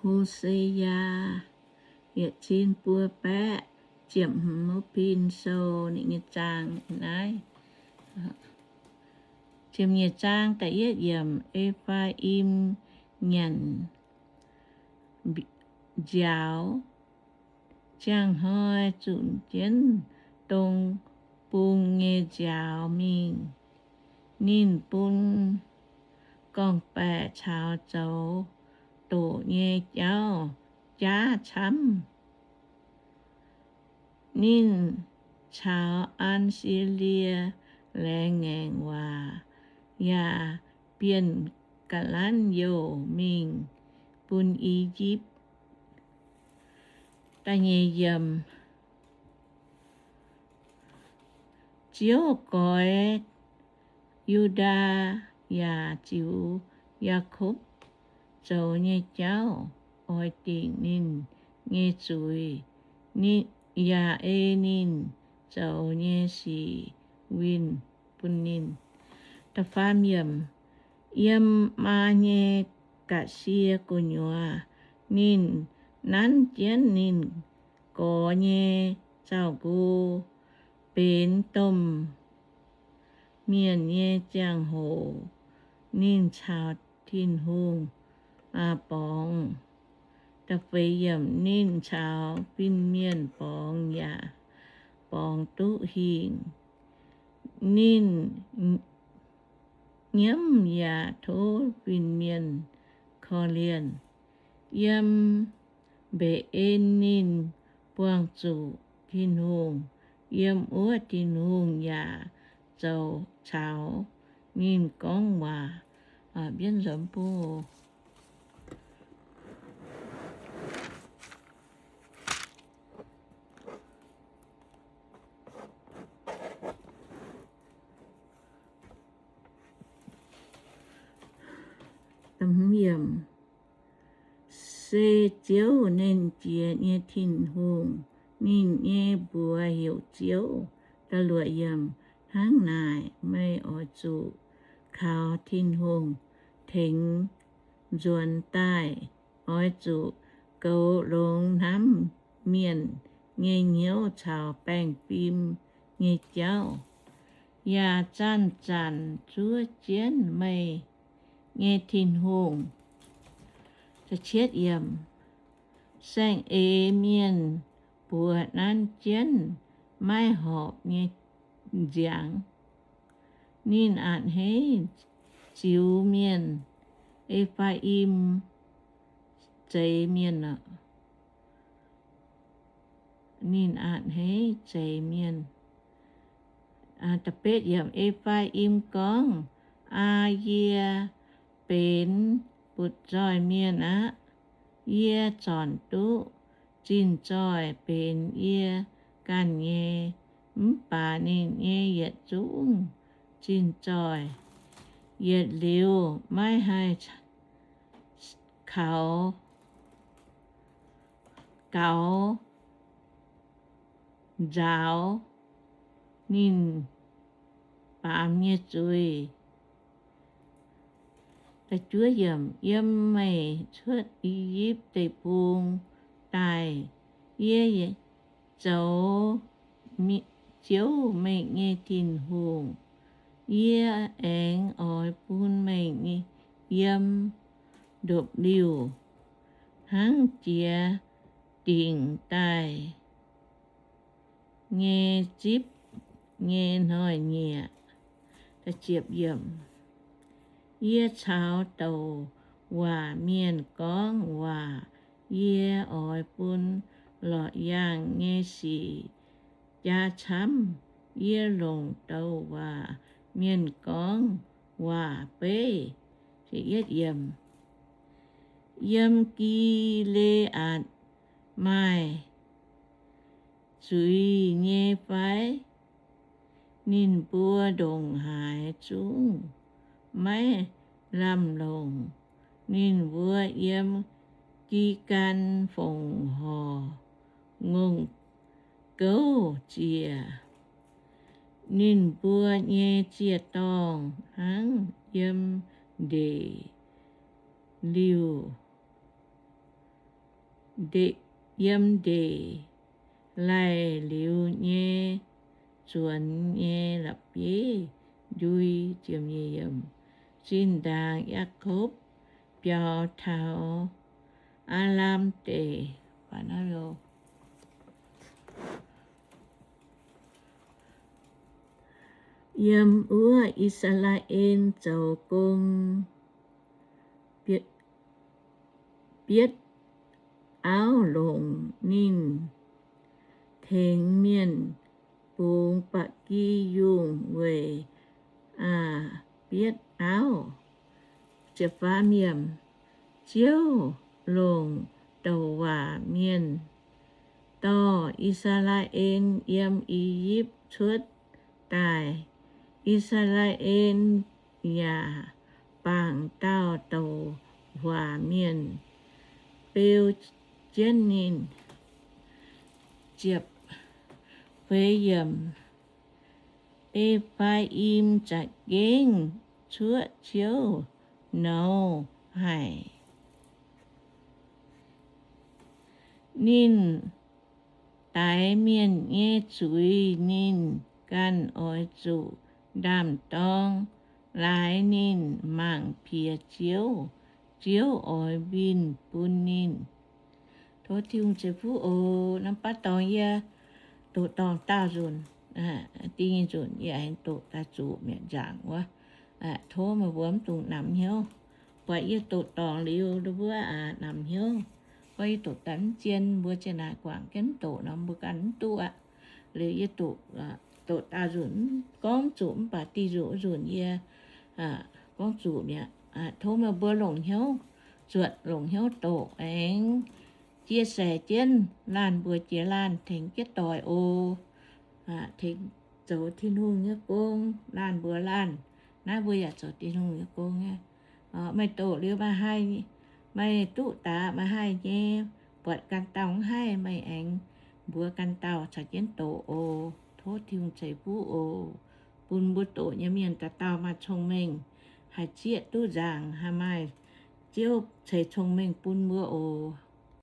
Hosea yietc cin buo baeqv ziepc hmz, pin sou ninh nyei zaang naaiv. Ziepc nyeic zaang da'yietv yiemc. E^faa^im nyanc nziaaux, ziangh hnoi zunc jienv dong bung nyei nziaaux mingh. Ninh bun gorngv-baeqc caux zoux doqc nyei jauv jaav camv. Ninh caux Atc^si^lie laengz ngaengc waac yaac bienh ga'lanv youh mingh bun I^yipv. Ziouv goix Yu^ndaa yaac ziux Yaakopv zoux nyei jauv oix dingc ninh nyei zuiz, yaac ei ninh zoux nyei sic winh bun ninh. Yiem maa nyei ga'sie gu'nyuoz ninh nanv jienv ninh gorx nyei zaux-nqo benx domh mienh nyei ziangh hoc, ninh caux Tin-Hungh borngz. Ninh caux fin-mienh borngz yaac borngz duqv hingh. Ninh nyiemv yaac tov fin-mienh korv-lienh. Yiem Mbe^en ninh buangh zuqc Tin-Hungh. Yiem wuov Tin-Hungh yaac zoux caux ninh gorngv waac. Mbienv nzuonx bung. Se Ziouv, Nernh Jiex nyei Tin-Hungh, ninh nyei mbuox heuc Ziouv. Hnangv naaic, meih oix zuqc kaux Tin-Hungh tengx nzuonx daaih. Oix zuqc goux longx hnamv mienh nyei hnyouv caux baengh fim nyei jauv, yaac zanc-zanc zuov jienv meih nyei Tin-Hungh. Saeng-eix mienh buoz nanv jienv maiv horpc nyei nziangx. Ninh a'hneiv ziux mienh. E^faa^im zeix mienh. Ninh a'hneiv zeix mienh. E^faa^im gorngv, Aa, yie benx butv-zoih mienh aqv. Yie zornc duqv zinh zoih benx yie ganh nyei. Mv baac ninh nyei yietc zungv zinh zoih yietc liuz maiv haih kaux gaux nzaaux ninh baamz nyei zuiz. Yiem meih cuotv I^yipv Deic-Bung daaih, yie zoux Ziouv, meih nyei Tin-Hungh. Yie aengx oix bun meih yiem ndopv-liuh hnangv jiex dingc daaih nyei zipv nyei hnoi-nyieqc. Yie caux douc waac mienh gorngv waac. Yie oix bun lorqc yaangh nyei sic jaa camv. Yie longc douc waac mienh gorngv waac beiv. Yiem Gi^le^aatc maaih zuiz nyei fai? Ninh mbuo ndongc haaix zungv maiv lamh longc. Ninh mbuo yiem Gi^gaa^en fongc horc ngongh gouv ziec. Ninh mbuo nyei ziec-dorngh hnangv yiem ndeic liuh. yiem ndeic laih liuz nyei zuonx nyei la'bieiv-njui. Zinh ndaangc Yaakopv biaux taux Aalam Deic. Yiem wuov I^saa^laa^en zoux gong bietv auv longc. Ninh tengx mienh bungx ba'gi yungh weic bietv auv. Ziouv longc douc waac mienh dorh I^saa^laa^en yiem I^yipv cuotv daaih. I^saa^laa^en yaac bangc dauh douc waac mienh beu jienv ninh. E^faa^im za'gengh cuoqv Ziouv nouz haic. Ninh daix mienh nyei zuiz, ninh ganh oix zuqc ndaam-dorng laaix ninh mangc piex Ziouv. Ziouv oix winh bun ninh. Tov Tin-Hungh ceix fuqv oc. Naaiv baav dorngx yie doqc dorngc daauh nzunc, da'nyeic nzunc yie aengx doqc daaih zuqc mi'aqv nzaangc wuov. Tov meih mbuo mv dungx namx hnyouv. Buatc yie doqc dorngc liuz, mbuo namx hnyouv. Gorngv yie doqc daaih mv zien, mbuo ziang naaic guangc jienv mv doqc nor, mbuo ganh mv duqv aqv. Liuz yie doqc, doqc daauh nzunc gorngv mv zuqc, mv baac da'nyeic nzunc yie gorngv zuqc mi'aqv. Tov meih mbuo longc hnyouv zuotc, longc hnyouv doqc aengx chia sẻ jienv, laanh mbuox jiex laanh tengx jienv doic oc. Tengx zoux Tin-Hungh nyei gong, laanh mbuox laanh, naaiv mbuo yaac zoux Tin-Hungh nyei gong aqv. Meih doqc liuz maaih haih, meih duqv daaih maaih haih nyei, buatc ganh dauh mv haih, meih aengx mbuox ganh dauh caux jienv doqc oc. Tov Tin-Hungh ceix fuqv oc. Bun mbuo doqc nyei mienh dauh dauh maaih cong-mengh, haih zieqv duqv nzaangc, haih maaih Ziouv ceix cong-mengh bun mbuo oc.